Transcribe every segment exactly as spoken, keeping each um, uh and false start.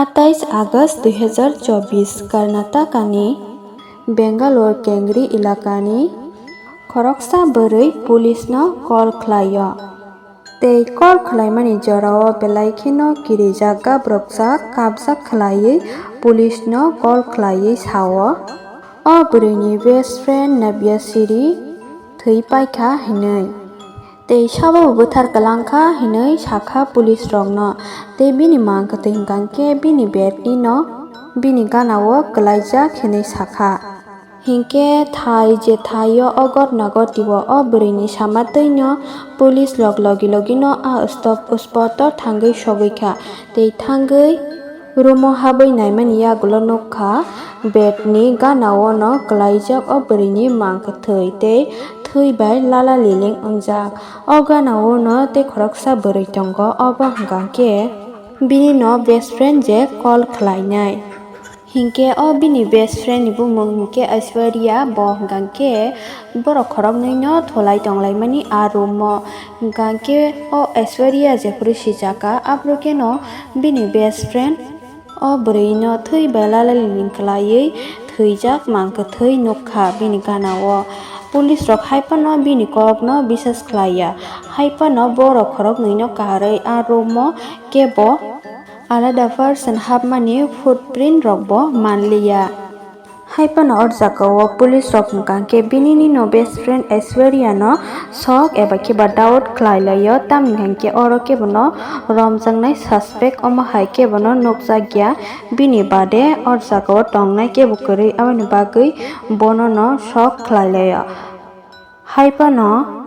Atais August dui hazar chobbish, Karnataka ni Bangalore Kengri elaka ni khoroksa bwrwi police no call khlai o. Tei call khlaimani jorao belai kheno kirijak, gabrokjak, kapjak khlaiwi police no call khlaiwi sao, o bwrwini best friend Nabya Siri thwi paikha hinwi. Tei sabo bo bwthar kwlangkha hinwi sakha police rokno. Tei bini mang kwthwi hwnkhe bini bed ni no bini gana o kwlaijak hinwi sakha. Hinkhe thai je thai o ogot nagot twibo o bwrwini sama twino police rok logi logi no a stop spot o thangwi sogwi kha. Tei thangwi room o habwi naimani yagulo nukha bed ni gana o no kwlaijak o bwrwini mang kwthwi tei thwi bai lala liling wngjak. O gana o no tei khoroksa bwrwi tongo, obo hwnkha khe bini no best friend je call khlainai. Hinkhe o bini best friend ni bumung hinkhe Aishwarya, bo hwnkha khe borok khoroknwi no tholai tonglaimani a room o. Hwnkha khe o Aishwarya jephuru sijaka, aphuru kheno bini best friend o bwrwi no thwi bai lala liling khlaiwi thwijak mang kwthwi nukha bini gana o. Police rok hai phano bini kok no bisas khlaiya, hai phano borok khoroknwi no karwi a room o kebo alada person hapmani footprint rok bo manliya. Hai phano o jaga o police rok hwnkha khe bini ni no best friend Aishwarya no sok eba khe ba doubt khlai lai o, tamni hwn khe oro khe bono romjaknai suspect, omo hai khe bono nukjak ya, bini bade o jaga o tongnai kebo kwrwi, aboni bagwi bono no sok khlai lai o. Hai phano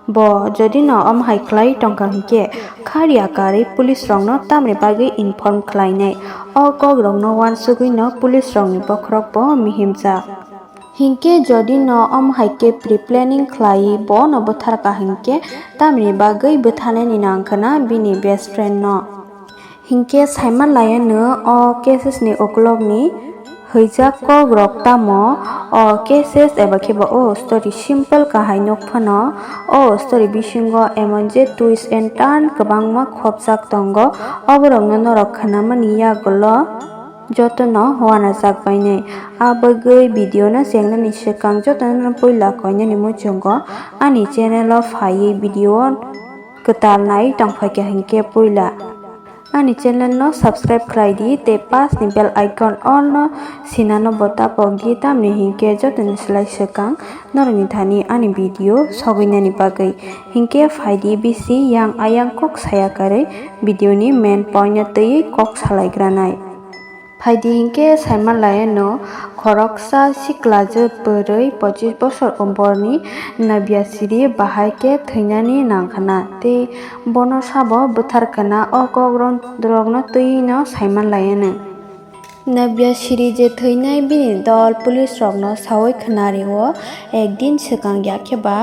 bo jodi no omo hai khlai tongkha hinkhe kharya karwi police rokno tamni bagwi inform khlainai. O kok rokno uansugwi no police rokni bokhorok bo mihimjak. Hinkhe jodi no omo hai khe pre-planning khlaiwi bono bwtharkha hinkhe tamni bagwi bwtharnani nangkhwna bini best friend no. Hinkhe saiman laiya no o cases ni ukulok ni hwijak kok rok tamo. O cases eba khe ba o story simple kahai nuk phano o story bisingo emon je twist and turn kwbangma khopjak tongo, oborokno norok khnamani yagulo jotono uanajak bainai. A bagwi video no chengnani swkang jotono puila koinani muchungo ani channel o phaiwi video o kwtal nai tongphaikha hinkhe puila ani channel no subscribe khlai di tei pas ni bell icon all no sinano bo tapok di, tamni hinkhe jotoni slai swkang norokni thani ani video sogwinani bagwi. Hinkhe phaidi bisi yang ayang kok saya karwi video ni main point no twiwi kok salaigranai. Phaidi hinkhe saiman laiya no khoroksa sikla je bwrwi pochis bosor umorni Nabya Siri bahai khe thwinani nangkhwna tei bono sabo bwtharkhwna o kok rokno twiwi no saiman laiya no. Nabya Siri je thwinai bini dol police rokno sawi khwnario ekdin swkang ya khe ba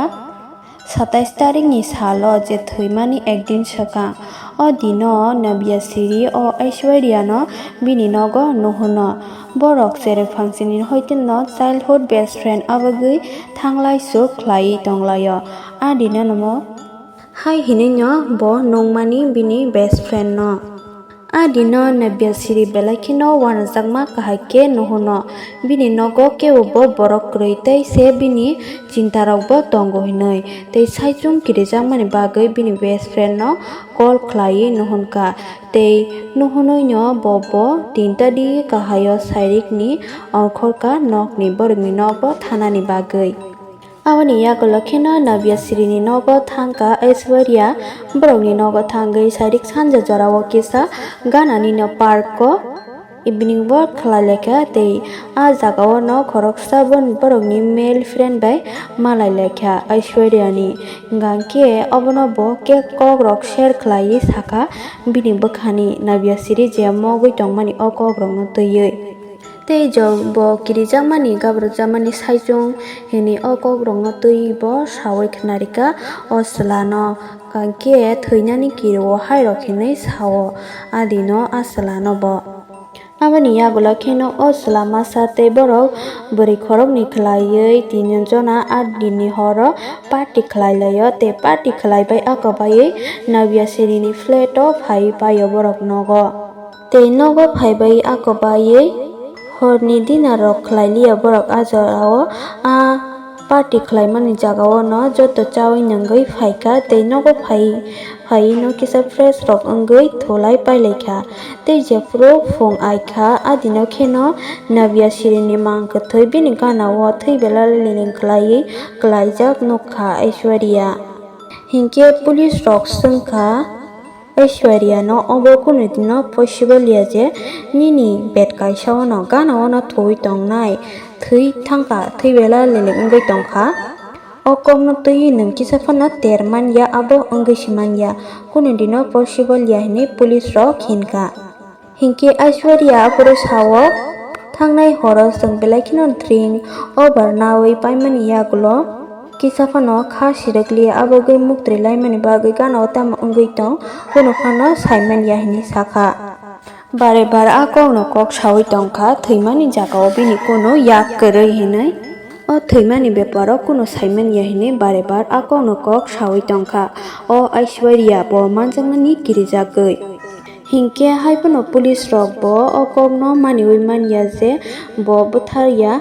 satais tarikni salo je thwimani ekdin swkang. O dino Nabya Siri o Aishwarya no bini nogo nuhuno. Borok cheraiphangsini hoiteno childhood best friend abagwi thanglai suk khlaiwi tonglaio. A dino nomo hai hinwino bo nungmani bini best friend no. A dino Nabya Siri belai kheno uanajakma kahai khe nuhuno. Bini nogo kebo bo borok kwrwi tei se bini chinta rok bo tongo hinwi. Tei saichung kirijakmani bagwi bini best friend no call khlaiwi nuhunkha. Tei nuhunwino bo bo tinta di kahaio sairikni ongkhorkha nokni borokni nogo thanani bagwi. Aboni yagulo kheno Nabya Sirini nogo thangkha Aishwarya, borokni nogo thangwi sairik sanja jorao kisa gananino parko evening walk khlai laikha tei a jagao no khoroksa bon borokni male friend bai malai laikha Aishwaryani. Hingkhe obono bo khe kokrok share khlaiwi sakha bini bwkhani Nabya Siri je mogwi tongmani o kokrokno twiwi. Tei jok bo kirijakmani, gabrokjakmani saichung hinwi o kokrokno twiwi bo sawi khnarikha o chwlano. Hwnkhe thwinani kirio hairok hinwi sao adino a chwlano bo. Aboni yagulo kheno o chwla masa tei borok bwrwi khoroknwi khlaiwi tinjon jona a dinni horo party khlai laio tei party khlai bai aka baiwi Nabya Sirini flat o phaiwi paio borok nogo. Tei nogo phaibai ako baiwi horni dinner rok khlai liya borok a jorao. A party khlaimani jagao no joto chawi nangwi phaikha tei nogo phai phaiwi no kisa fresh rok wngwi thulai pailaikha. Tei jephuru phung aikha adino kheno Nabia Sirini mang kwthwi bini ganao thwi belai liling khlaiwi klaijak nukha Aishwarya. Hinkhe police rok swngkha Aishwarya no, obo kunu dino possible ya je nini bed kaisa o no gana o no thwi tongnai, thwi thangkha, thwi belai liling wngwi tongkha. O kokno twiwi nwng kisa phano ter man ya, abo wngwi si man ya, kunu dino possible ya hinwi police rok hinkha. Hinkhe Aishwarya aphuru sao, thangnai horo chwng belai kheno drink over nawi paimani yagulo kisa phano kha sirwk liya, abogwi muktwi laimani bagwi gana o tamo wngwi tong, kunu phano sai man ya hinwi sakha. Bare bar a kokno kok sawi tongkha, thwimani jagao bini kunu yak kwrwi hinwi. O thwimani beparo kunu sai man ya hinwi bare bar a kokno kok sawi tongkha. O Aishwarya bo manjaknani kirijagwi. Hinkhe hai phano police rok bo o kokno maniwi man ya je bo bwthar ya.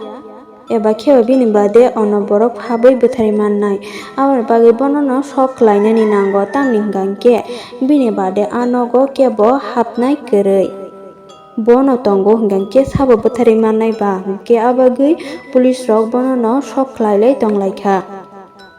Eba khe bini bade ono borok habwi bwtharwi mannai. Aboni bagwi bonono sok khlainani nango, tamni hwnkha hinkhe bini bade a nogo kebo hapnai kwrwi. Bono tongo hwnkha hinkhe sabo bwtharwi mannai ba hinkhe a bagwi police rok bonono sok khlai lai tonglaikha.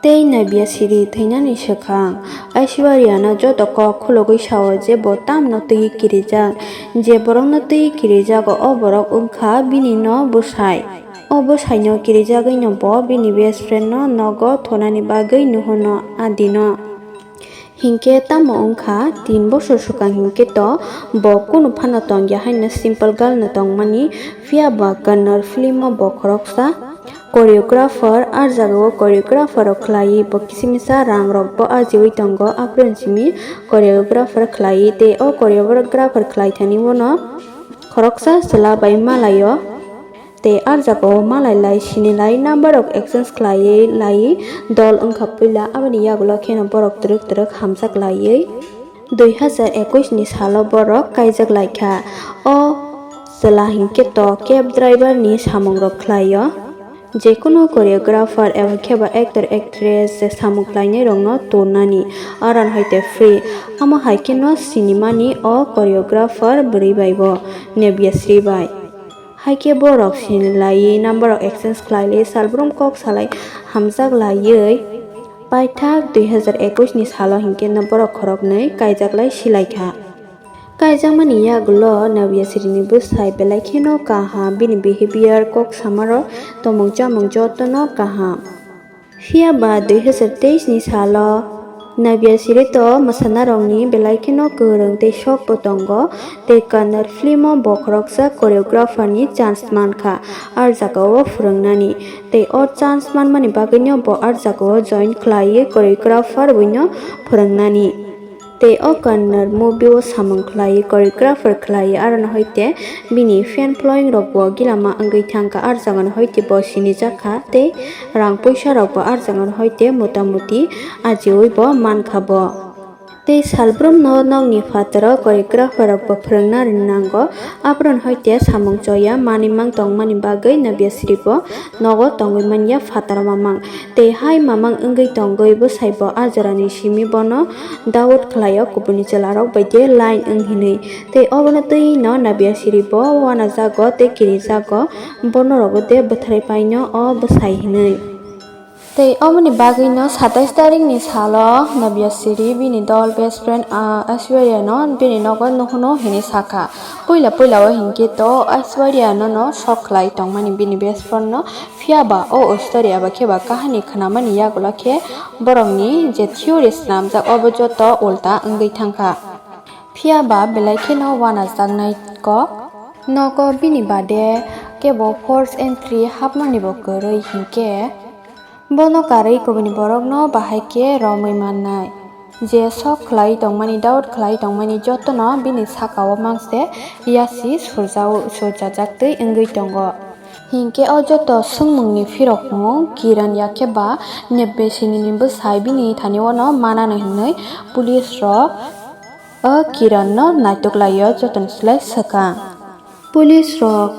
Tei Nabia Siri thwinani swkang, Aishwarya no joto kok khulogwi sao je bo tamno twi kirijak. Je borokno twi kirijago, o borok wngkha bini no bwsai. O bwsaino kirijagwino bo bini best friend no nogo thonani bagwi nuhono adino. Hinkhe tamo wngkha, tin bosor swkang hinkhe to bo kunu phano tongya haino simple girl no tongmani, phiya ba Kannada film o bo khoroksa choreographer, ar jagao choreographer rok khlaiwi bo kisimisa rang rok bo ajiwi tongo, aphuru simi choreographer khlaiwi tei o choreographer khlai thani bono khoroksa chwla bai malaio. Tei ar jagao malai lai sini lai number rok exchange khlaiwi lai dol wngkha puila, aboni yagulo kheno borok twrwk twrwk hamjak laiwi dui hazar ekush ni salo borok kaijak laikha. O chwla hinkhe to cab driver ni samung rok khlaio. Jekunu choreographer eba khe ba actor actress je samung khlainai rokno turnani aron hai te free. Amo hai kheno sinimani o choreographer bwrwi bai bo Nabia Sri bai. Hai khe borok sini laiwi number rok exchange khlai lai salbrum kok salai hamjak laiwi paithak dui hazar ekush ni salo hinkhe no borok khoroknwi kaijak lai si laikha. Kaijakmani yagulo Nabia Siri ni bwsai belai kheno kaham, bini behavior, kok samarok, tongmung chamung jotono kaham. Phiya ba dui hazar teis ni salo Nabia Siri to mwsanarokni belai kheno kwrwng tei sok bo tongo, tei Kannada film o bo khoroksa choreographer ni chance mankha, ar jagao phwrwngnani, tei o chance manmani bagwino bo ar jagao join khlaiwi choreographer buino phwrwngnani. Tei o Kannada movie o samung khlai, choreographer khlai, aro no hoite bini fan following rok bo gilama wngwi thangkha, ar jaga no hoite bo sinijak kha tei rang puisa rok bo ar jaga no hoite motamuti ajiwi bo mankha bo. Tei salbrum no nokni phataro choreographer rok bo phwrwngna rinango, aphuru no hoite samung choya manwi mang tongmani bagwi Nabia Sri bo nogo tongwi manya phataro mamang. Tei hai mamang wngwi tongwi bwsai bo a jorani simi bono doubt khlaio, kubuni chwlarok bai de line wng hinwi. Tei obono twi no Nabia Siri bo wanajago tei kirijago, bono rogo de bwtharwi paino o bwsai hinwi. Tei oboni bagwi no satais tarik ni salo Nabia Siri bini dol best friend, ah, Aishwarya no bini nogo nuhunu hinwi sakha. Puila puila o hinkhe to Aishwarya no no sok khlai tongmani bini best friend no. Phiya ba o story eba khe ba kahani khnamani yagulo khe borokni je theory swnamjak, obo joto ulta wngwi thangkha. Phiya ba belai kheno wanajaknai kok. Nogo bini bade kebo force entry hapmani bo kwrwi hinkhe bono karwi kubuni borokno bahai khe romwi mannai. Je sok khlai tongmani, doubt khlai tongmani jotono bini sakao mangse yasi surjao, surjajak twi wngwi tongo. Hinkhe o joto swngmungni phirokmung Kiran yakhe ba Nabia Sirini bwsai bini thani ono manano hinwi police rok O Kiran no naituk lai o joto ni slai swkang. Police rok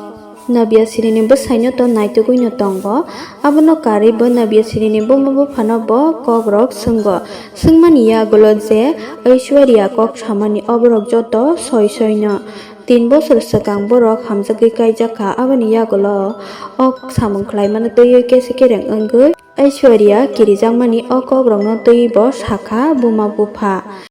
Nabia Siri ni bwsai no to naituk oi no tongo. Abono karwi bo Nabia Siri ni buma bupha no bo kok rok swngo. Swngmani yagulo je Aishwarya kok samani oborok joto soi soi no. Tin bosor swkang borok hamjagwi kaijak kha, aboni yagulo o samung khlaimano twiwi kese kereng wngwi Aishwarya kirijakmani o kokrokno twiwi bo sakha buma bupha.